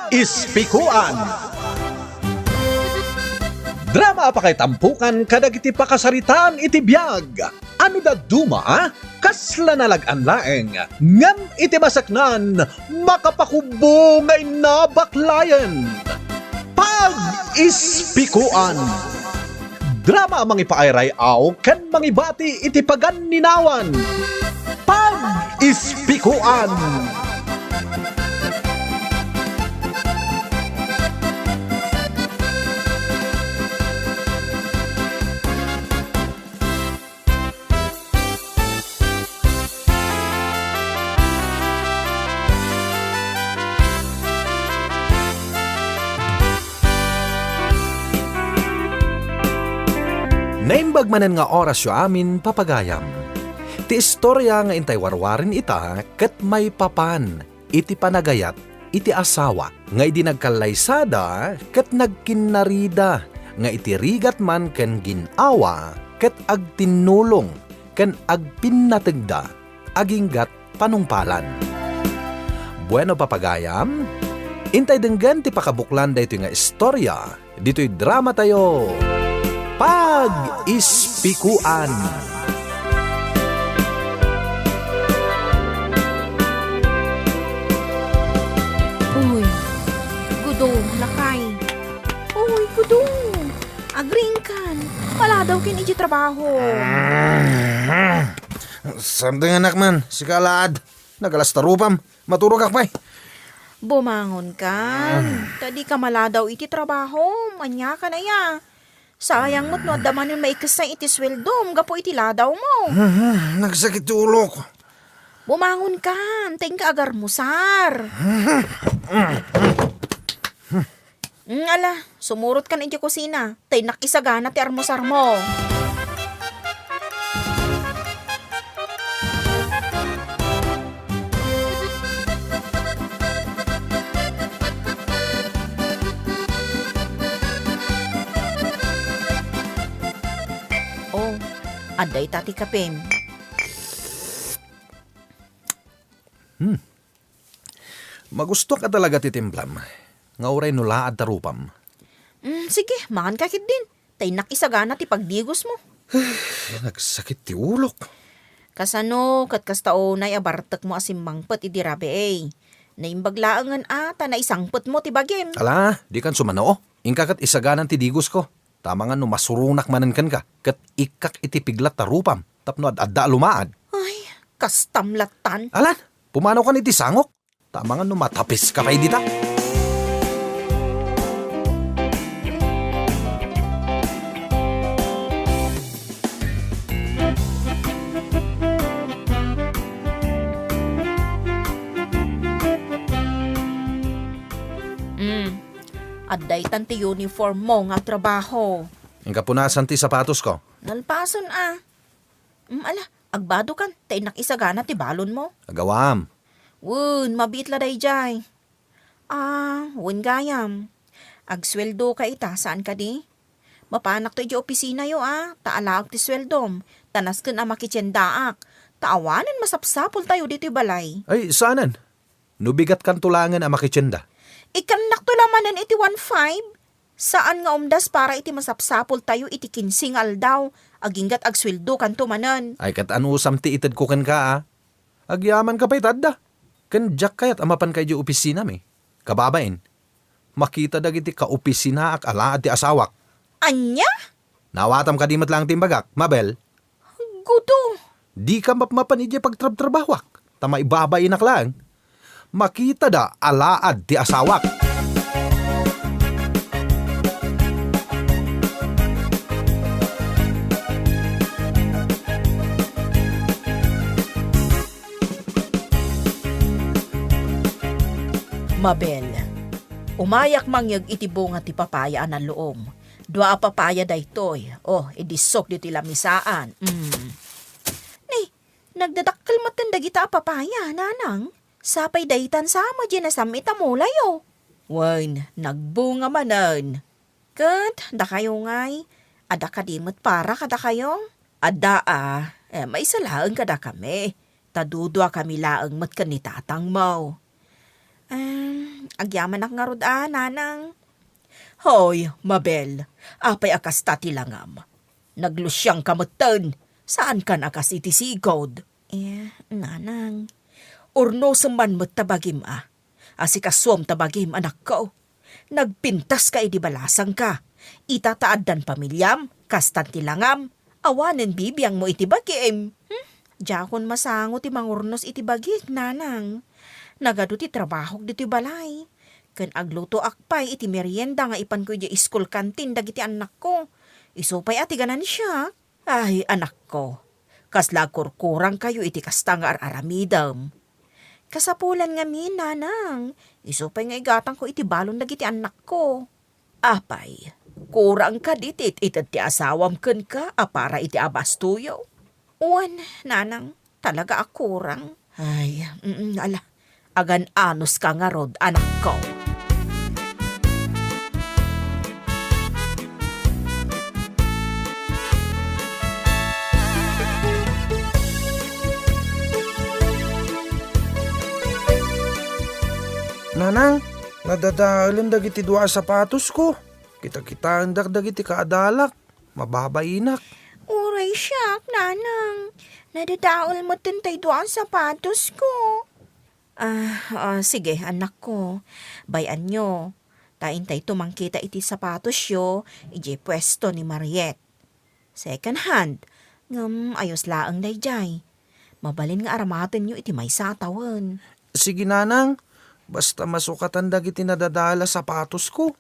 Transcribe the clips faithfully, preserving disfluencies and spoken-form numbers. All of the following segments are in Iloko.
Pag-ispikuan. Drama a pakaitampukan kadagiti pakasaritaan iti biag. Ano dadduma, a? Kasla nalag-an laeng, ngem iti maseknan, makapakubbo nga inna baklayen. Pag-ispikuan. Drama a mangipaayray-aw ken mangibati iti paganninawan. Pag-ispikuan. Naimbag manen nga orasyo amin, papagayam. Ti istoria nga intay warwaren ita ket maipapan iti panagayat iti asawa nga idi nagkallaysada ket nagkinnarida nga iti rigat man ken gin-awa ket agtinnulong ken agpinnategda aginggat panungpalan. Bueno, papagayam, intay denggen ti pakabuklan daytoy nga istoria ditoy dramatayo, Pag-ispikuan. Uy, Gudong, lakay. Uy, Gudong, agriingkan. Maladaw ken iti trabaho. Sardeng, anak man, sika alaad. Nagalas ta rupam. Maturogak pay. Bumangon kan. Ta dika maladaw iti trabahom. Ania kan aya? Sayang met no adda manen maikessay iti sueldom gapu iti ladawmo. Nagsakit ti ulok. Bumangon kan. Ta inka agarmusar. Mm, ala, sumurot kan iti kusina. Ta innak isagana ti armusarmo. Oh, adda ita ti kapem. Hmm. Magustuak a talaga ti timplam, nga uray no laad ta rupam. Mm, sige, manganka ketdin. Ta innak isagana ti pagdigosmo. Nagsakit ti ulok. Kasano, ket kasta unay a bartekmo a simmangpet idi rabii? Naimbag laengen a, ta naisangpetmo ti bagim. Ala, dikan sumano. Inka ket isaganan ti digosko. Ta amangan no masuronak manen kenka, ket ikkak iti piglat ta rupam, tapno ad-adda a lumaad. Ay, kastam lattan. Alan, pumanaw kan iti sangok. Ta amangan no matapiska pay dita. Mm. Adda itan ti uniformmo nga trabaho. Inka punasan ti sapatosko. Nalpasen a. Mm, ala, agbadokan, ta innak isagana ti balonmo. Agawam. Wen, mabiit la daydiay. Ah, wen gayam. Agsueldoka ita, saan kadi? Mapanakto idiay opisinayo a, ta alaek ti sueldom, ta nasken a makitiendaak, ta awanen masapsapultayo ditoy balay. Ay, saanen? No bigatkanto laengen a makitienda. Ikkannakto la manen iti one five. Saan nga umdas para iti masapsapultayo iti kinse nga aldaw, aginggat agsueldokanto manen. Ay, ket anusam ti itedko kenka a? Agyamanka pay ta adda. Ken diak kayat a mapanka idiay opisinami. Kababain, makita dagiti kaopisinaak a laad ti asawak. Ania? Naawatam kadi met laeng ti imbagak, Mabel? Gudo! Dika mapmapan idiay pagtrabtrabahoak, ta maibabainak laeng. Makitada a laad ti asawak. Mabel, umayak mangngeg iti bunga ti papaya a nalluom. Dua a papaya daytoy. Oh, idissok ditoy lamisaan. Mm. Ni, nagdadakkel metten dagita a papaya, nanang. Sapay daytan sa, madi nasamit a mulayo. Wen, nagbunga manen. Ket dakayo ngay, adda kadi met para kadakayo? Adda a, eh, maisa laeng kadakami. Ta duduakami laeng met ken ni tatangmo. Em, agyamanak ngarud a, nanang. Hoy, Mabel, apay a kasta ti langam? Naglusiangka metten, saankan a kas iti sigud. Eh, nanang. Urnosem man met ta bagim a. Asikasuem ta bagim, anakko. Nagpintaska idi balasangka. Ita ta addan pamiliam, kastan ti langam. Awanen bibiangmo iti bagim. Hmm? Diakon masango ti mangurnos iti bagik, nanang. Nagadu ti trabahok ditoy balay. Ken aglutoak pay iti merienda nga ipanko idiay school canteen dagiti annakko. Isu pay a ti ganansiak. Ay, anakko, kasla agkurkurangkayo iti kasta nga ar-aramidem. Kasapulan ngamin, nanang. Isu pay nga igatangko iti balon dagiti annakko. Apay, kurang kadi ti it-ited ti asawam kenka a para iti abastoyo? Wen, nanang, talaga a kurang. Ay, mm, ala, agan-anuska ngarud, anakko. Nanang, nadadaelen dagiti dua a sapatosko. Kitakitaendak dagiti kaadalak. Mababainak. Uray siak, nanang. Nadadael metten tay dua a sapatosko. Ah, ah, sige, annakko. Bay-anyo. Ta intayto mangkita iti sapatosyo idiay puesto ni Mariet. Second hand. Ngem ayos laeng daydiay. Mabalin nga aramatenyo iti maysa a tawen. Sige, nanang. Basta masukatan dagiti nadadael a sapatosko.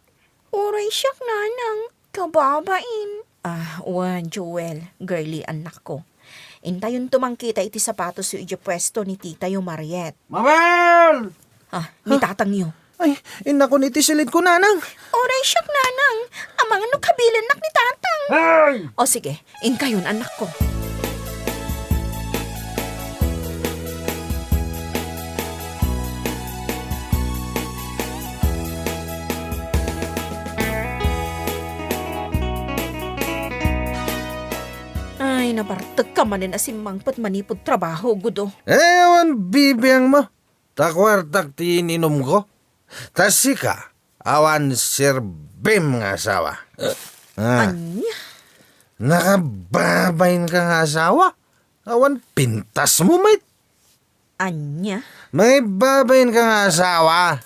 Uray siak, nanang. Kababain. Ah, wen, Joel, girly, annakko. Intayonto mangkita iti sapatosyo idiay puesto ni titayo, Mariet. Mabel! Ah, ni tatangyo. Ay, innakon iti silidko, nanang. Uray siak, nanang. Amangan no kabilennak ni tatang. Ay! O sige, inkayon, annakko. Ay, nabartekka manen a simmangpet manipud trabaho, Gudo. Eh, awan bibiangmo. Ta kuartak ti ininumko. Ta sika, awan serbim nga asawa. Ah. Ania? Nakababainka nga asawa? Awan pintasmo met. Ania? Maibabainka nga asawa.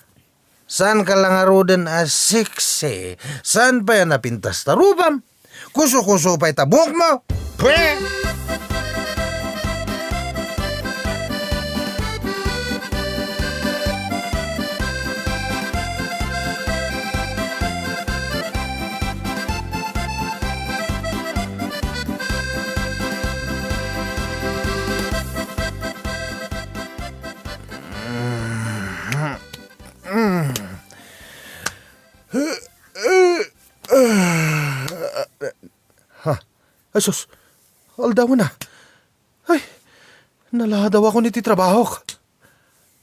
Saanka la ngaruden a sexy. Saan pay a napintas ta rupam? Kuso-kuso pay ta buokmo. Pwe! Ha? Ay, sus. Aldawen na. Ay, naladawakon iti trabahok.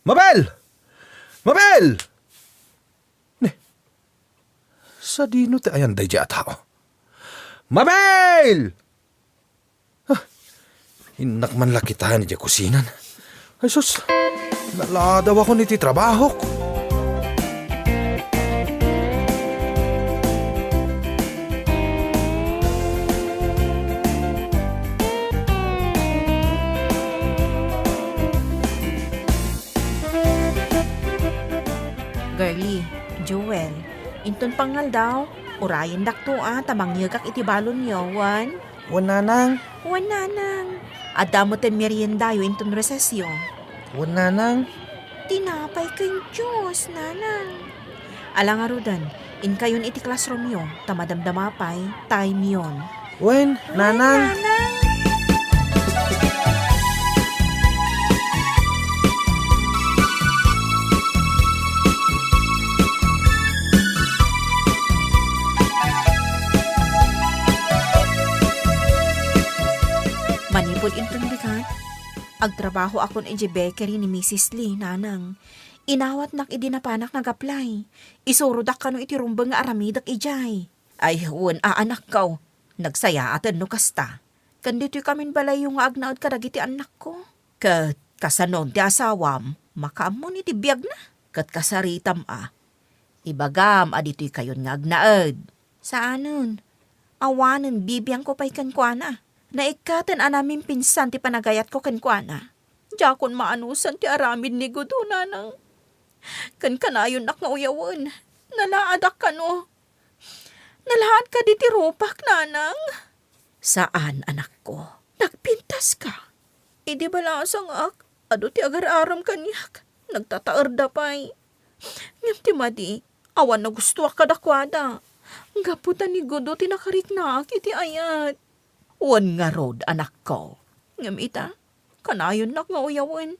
Mabel! Mabel! Ne, sadino ti ayan daydiay a tao? Mabel! Ah, innak man la kitaen idiay kusinan. Ay sus, naladawakon iti trabahok. Girlie, Joel, inton pangngaldaw, urayendakto a ta mangyegak iti balonyo, wen? Wen, nanang. Wen, nanang. Adda metten meriendayo inton resesyo. Wen, nanang. Tinapay ken juice, nanang. Ala ngaruden, inkayon iti classroomyo, ta madamdama pay, timeyon. Wen, nanang. Nanang. Manipud inton bigat, agtrabahoakon idiay bakery ni Misis Lee, nanang. Inawatnak idi napanak nag-apply. Isurodak kano iti rumbeng nga aramidek idiay. Ay, wen a, anakko. Nagsayaaten no kasta. Ken ditoy kamin balayyo nga agnaed kadagiti annakko. Ket kasanon ti asawam? Makaammon iti biagna? ket kasaritam a. Ibagam a ditoykayon nga agnaed. Saanen. Awanen bibiangko pay kenkuana. Naikkaten a namimpinsan ti panagayatko kenkuana. Diakon maanusan ti aramid ni Gudo, nanang. Ken kanayonnak nga uyawen. Nalaadak kano. Nalaad kadi ti rupak, nanang? Saan, anakko. Nagpintaska. Idi balasangak, adu ti agar-aram kaniak. Nagtataerda pay. Ngem ti madi, awan nagustoak kadakuada. Gapu ta ni Gudo ti nakariknaak iti ayat. Wen ngarud, anakko. Ngem ita, kanayonnak nga uyawen.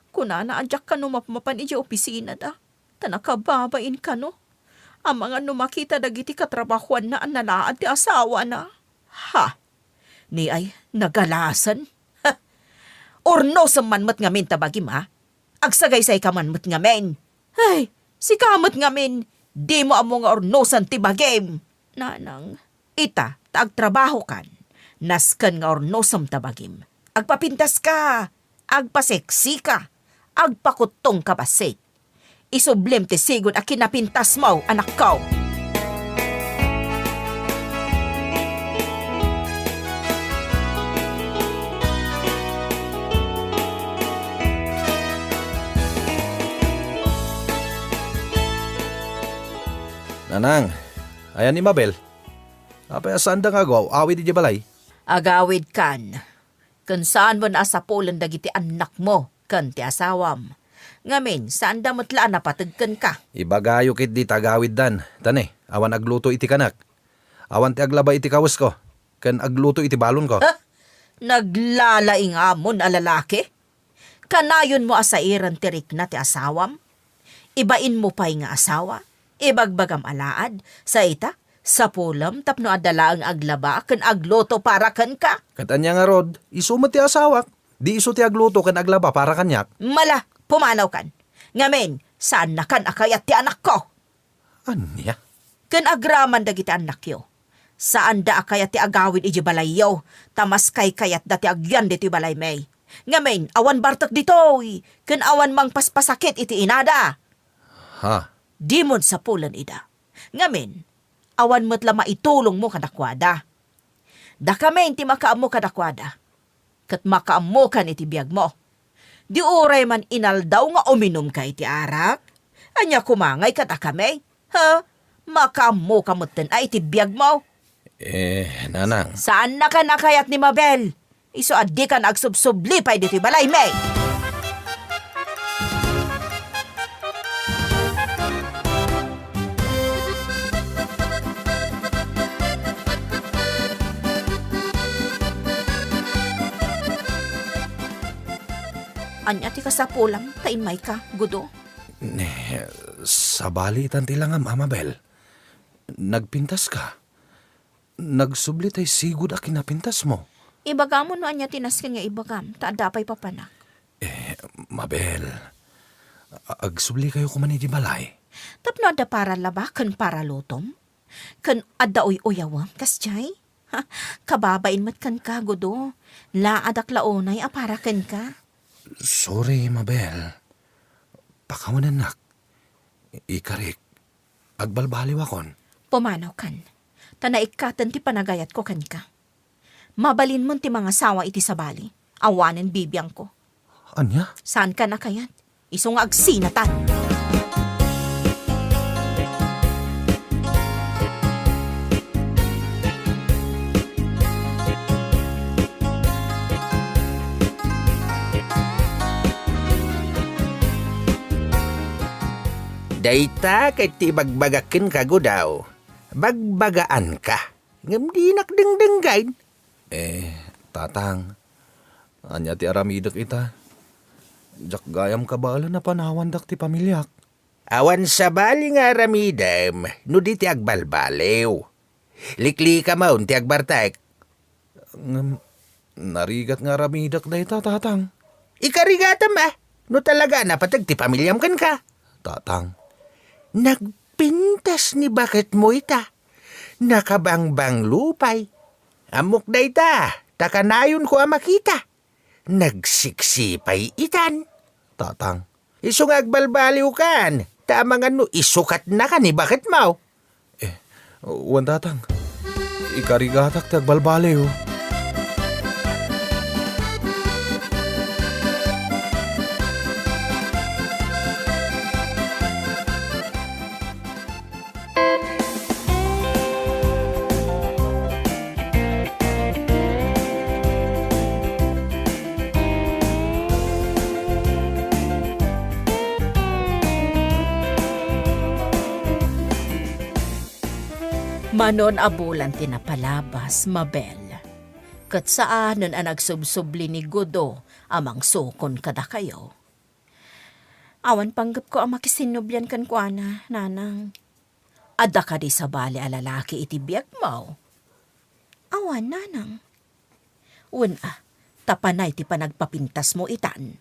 Kunana a diak kano mapmapan idiay opisinada. Ta nakababain kano. Amangan no makita dagiti katrabahoanna a nalaad ti asawana. Ha! Ni ay, nagalasen. Ha! Urnosem man met ngamin ta bagim, ha? Agsagaysayka man met ngamin. Ay, sika met ngamin, dimo ammo nga urnosen ti bagim. Nanang, ita, ta agtrabahokan, nasken nga urnosem ta bagim. Agpapintaska, agpaseksika, agpakuttongka bassit. Isublim ti sigud a kinapintasmo, anakko. Nanang, ayan ni Mabel? Apay a saanda nga agaw-awid idiay balay? Agawidkan. Ken saanmo a sapulen dagiti annakmo ken ti asawam. Ngamin, saanda met la a napateg kenka. Ibagayo ketdi ta agawiddan. Ta ne, awan agluto iti kanak. Awan ti aglaba iti kawesko, ken agluto iti balonko. Ha? Naglalaing amon a lalaki? Kanayonmo a sairen ti rikna ti asawam? Ibainmo pay nga asawa? Ibagbagam a laad, sa ita, sapulem tapno adda laeng aglaba ken agluto para kenka. Ket ania ngarud, isu met ti asawak, di isu ti agluto ken aglaba para kaniak. Mala, pumanawkan. Ngamin, saannakan a kayat ti anakko. Ania? Ken agraman dagiti annakyo. Saanda a kayat ti agawid idiay balayyo, ta mas kaykayatda ti agyan ditoy balaymi. Ngamin, awan bartek ditoy, ken awan mangpaspasakit iti inada. Ha? Dimon sapulen ida. Ngamin, awan met la maitulongmo kadakuada. Dakamin ti makaammo kadakuada, ket makaammokan iti biagmo. Di uray man inaldaw nga uminumka iti arak? Ania koma ngay kadakami? Ha? Makaammoka metten a iti biagmo? Eh, nanang. Saannakan a kayat ni Mabel. Isu a dikan agsubsubli pay ditoy balaymi. Ania ti kasapulam ta immayka, Gudo? Ne, sabali itan ti langam, Mabel. Nagpintaska. Nagsubli tay sigud a kinapintasmo. Ibagam no ania ti nasken nga ibagam, ta adda pay papanak. Eh, Mabel, a-, agsublikayo koman iti balay. Tapno adda para laba ken para lutom? Ken adda uy-uyawem, kasdiay? Ha, kababain met kenka, Gudo. Laadak la unay a para kenka. Sorry, Mabel. Pakawanennak. Ikarik, agbalbaliwakon. Pumanawkan, ta naikkaten ti panagayatko kenka. Mabalinmon ti mangasawa iti sabali. Awanen bibiangko. Ania? Saankan a kayat? Isu nga agsinatan. Dayta ket ti ibagbagak kenka, Gudo. Bagbagaanka, ngem dinak dengdenggen. Eh, Tatang, ania ti aramidek ita? Diak gayam kabaelan a panawandak ti pamiliak. Awan sabali nga aramidem no di ti agbalbaliw. Liklikamon ti agbartek. Ngem, narigat nga aramidek dayta, Tatang. Ikarigatam a, no talaga a napateg ti pamiliam kenka. Tatang. Nagpintas ni baketmo ita. Nakabangbanglo pay. Ammok dayta, ta kanayonko a makita. Nagsiksi pay itan. Tatang. Isu nga agbalbaliwkan, ta amangan no isukatnaka ni baketmo. Eh, wen, Tatang. Ikarigatak ti agbalbaliw. Manon a bulan ti napalabas, Mabel. Ket saanen a nagsubsubli ni Gudo a mangsukon kadakayo. Awan panggepko a makisinnublian kenkuana, Nanang. Adda kadi sabali a lalaki iti biagmo? Awan, Nanang. Wen a, ta panay ti panagpapintasmo itan.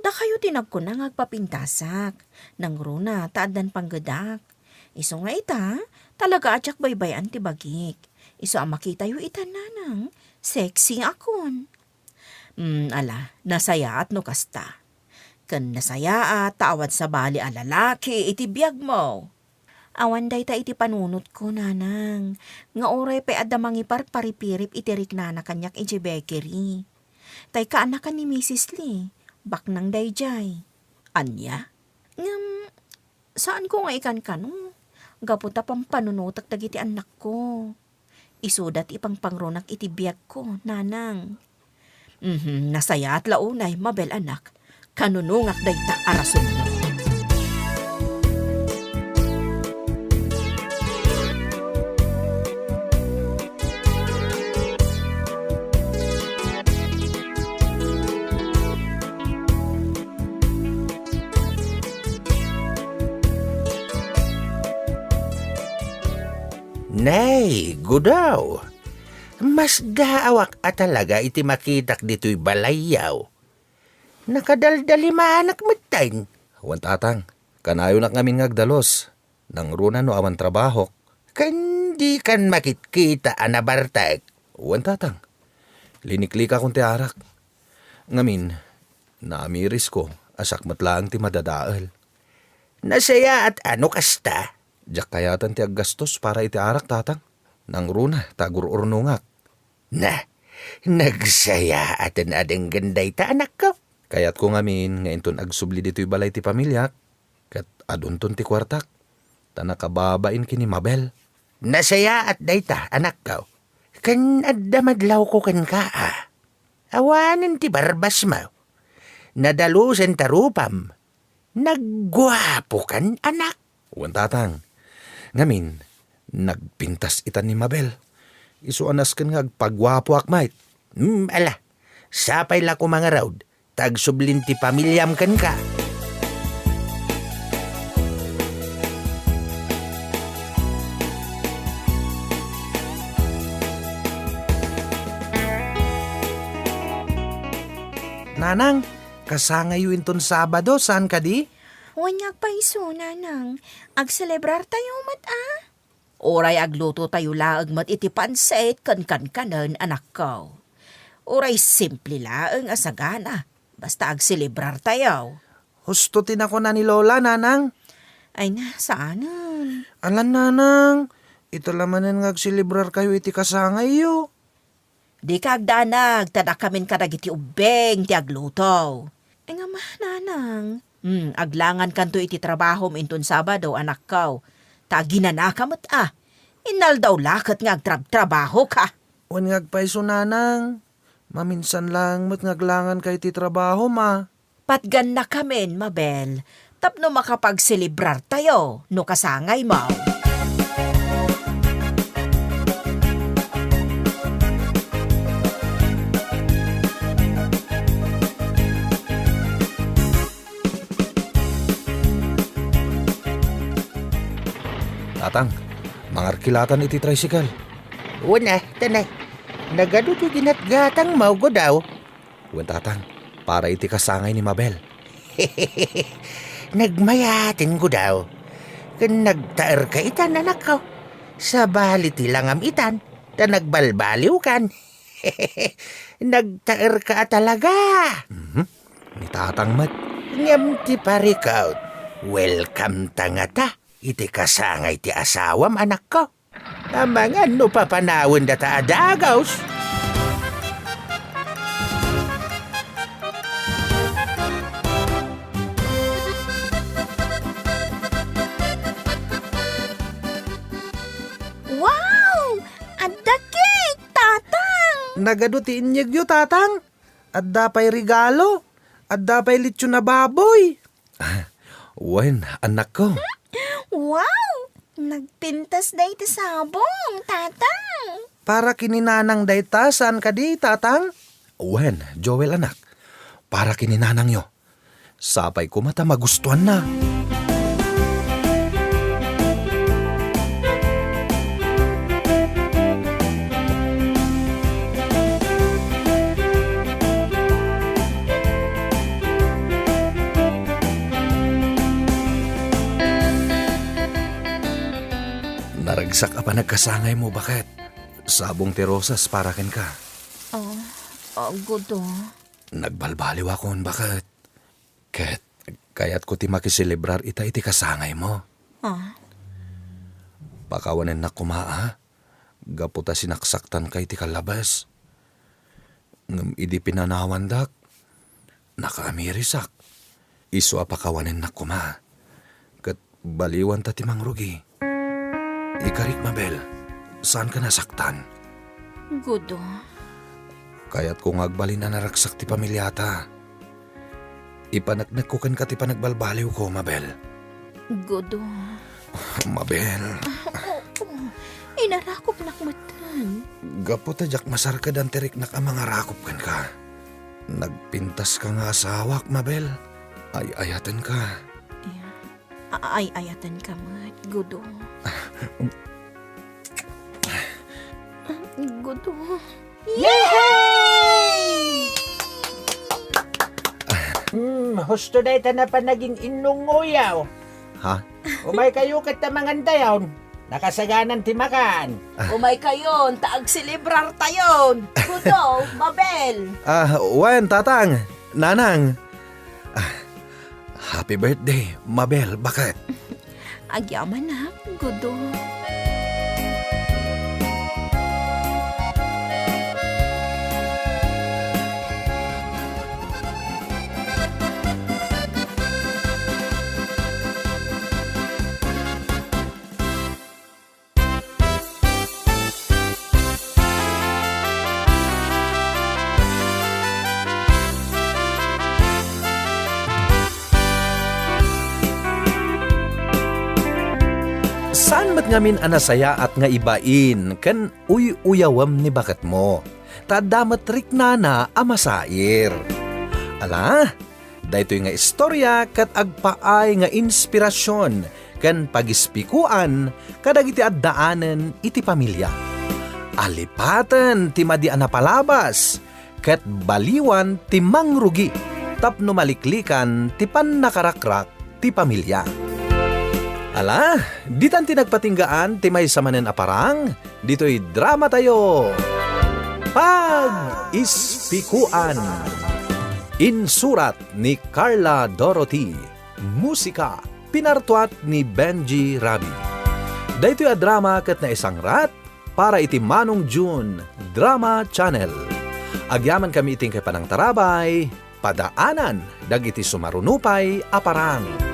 Dakayo ti nagkuna nga agpapintasak. Nangruna ta addan panggedak. Isu nga ita, talaga a diak baybay-an ti bagik. Isu a makitayo itan, Nanang. Sexy akon. Hmm, ala, nasayaat no kasta. Ken nasayaat ta awan sabali a lalaki iti biagmo. Awan dayta iti panunotko, Nanang, nga uray pay adda mangiparparipirip iti riknana kaniak idiay bakery. Tay kaanakan ni Misis Lee, baknang daydiay. Ania? Ngem, saanko nga ikankano, gapu ta pampanunotek dagiti annakko. Isuda ti ipangpangrunak iti biagko, Nanang. Mhm, nasayaat la unay, Mabel, anak. Kanunongak dayta a rasonmo. Nay, Gudaw! Masdaawak a talaga iti makitak ditoy balayyo. Nakadaldalimanak metten. Wen, Tatang, kanayonak ngamin nga agdalus. Nangruna no awan trabahok, ken dikan makitkita a nabartek. Wen, Tatang, liniklikakon ti arak. Ngamin, naamirisko a siak met laeng ti madadael. Nasayaat a no kasta. Diak kayatan ti aggastos para iti arak, Tatang. Nangruna ta agur-urnongak. Na, nagsayaaten a denggen dayta, anakko. Kayatko ngamin nga inton agsubli ditoy balay ti pamiliak, ket adunton ti kuartak, ta nakababain ken ni Mabel. Nasayaat dayta, anakko. Ken adda madlawko kenka a. Awanen ti barbasmo. Nadalusen ta rupam. Nagguapokan, anak. Wen, Tatang. Ngamin, nagpintas itan ni Mabel. Isu a nasken nga agpaguapoak met. Hmm, ala. Sapay la koma ngarud, ta agsublin ti pamiliam kenka. Nanang, kasangayyo inton Sabado, saan kadi? Wen nga agpayso, Nanang. Agselebrartayo met a. Uray aglutotayo laeng met iti pansit ken kankanen, anakko. Uray simple laeng a sagana, basta agselebrartayo. Husto ti nakuna ni Lola, Nanang. Ay na, saanen? Alan, Nanang. Ita la manen nga agselebrarkayo iti kasangayyo. Dika agdanag, ta dakamin kadagiti ubbing ti agluto. Ngem, Nanang. Hmm, aglangankanto iti trabahom inton Sabado, anakko. Ta aginanaka met a. Innaldaw la ket nga agtrabtrabahoka. Wen nga agpayso, Nanang. Maminsan laeng met nga aglanganka iti trabahom a. Patgannakamin, Mabel, tapno makapagselebrartayo no kasangaymo. Tatang, mangarkilatan iti tricycle. Wen a, tanay. Nagadu ti ginatgatangmo, Gudaw. Wen, Tatang, para iti kasangay ni Mabel. Nagmayaten, Gudaw. Ken nagtaerka itan, anakko. Sabali ti langam itan, ta nagbalbaliwkan. Nagtaerka a talaga. Mhm. Ni Tatang met. Ngem ti parikut, welcome ta ngata iti kasangay ti asawam, anakko. Amangan no papanawendata a dagus. Wow! Adda cake, Tatang! Nagadu ti inyegyo, Tatang. Adda pay regalo. Adda pay lechon a baboy. Ah, wen, anakko. Wow! Nagpintas dayta sabong, Tatang. Para ken ni Nanang dayta, saan kadi, Tatang? Wen, Joel, anak. Para ken ni Nanangyo. Sapay koma ta magustuanna. Naragsak a panagkasangaymo, baket. Sabong ti rosas para kenka. Oh, oh, Gudo. Nagbalbaliwakon, baket. Ket kayatko ti makiselebrar ita iti kasangaymo. Ah? Pakawanennak koma, a, gapu ta sinaksaktanka iti kallabes. Ngem idi pinanawandak, nakaamirisak. Isu a pakawanennak koma. Ket baliwanta ti mangrugi. Ikarik, Mabel, saanka nasaktan. Gudo. Kayatko nga agbalin a naragsak ti pamiliata. Ipaneknekko kenka ti panagbalbaliwko, Mabel. Gudo. Mabel. Oo. Inarakupnak metten. Gapu ta diak masarkadan ti riknak a mangarakop kenka. Nagpintaska nga asawak, Mabel. Ay-ayatenka. Iya. Ay-ayatenka met, Gudo. Gudo. Yehey! Hmm, husto dayta napan nagin-innungoyaw. Ha? Umaykayo ket ta mangantayon. Nakasaganan ti makan. Ah. Umaykayon ta agselebrartayon. Gudo, Mabel. Ah, wen, Tatang, Nanang. Ah, happy birthday, Mabel, baket. Agyamanak, Gudo. Saan met ngamin a nasayaat nga ibain ken uy-uyawem ni baketmo, ta adda met riknana a masair. Ala, daytoy nga istorya ket agpaay nga inspirasion ken pagispikoan kadagiti addaanen iti pamilya. Alipaten ti madi a napalabas ket baliwan ti mangrugi tapno maliklikan ti pannakarakrak ti pamilya. Ala, ditan ti nagpatinggaan ti maysa manen a parang ditoy dramatayo. Pag-ispikoan. Insurat ni Carla Dorothy. Musika, pinartuat ni Benji Rabi. Daytoy a drama ket naisangrat para iti Manong June Drama Channel. Agyamankami iti inkay panangtarabay, padaanan dagiti sumaruno pay a parang.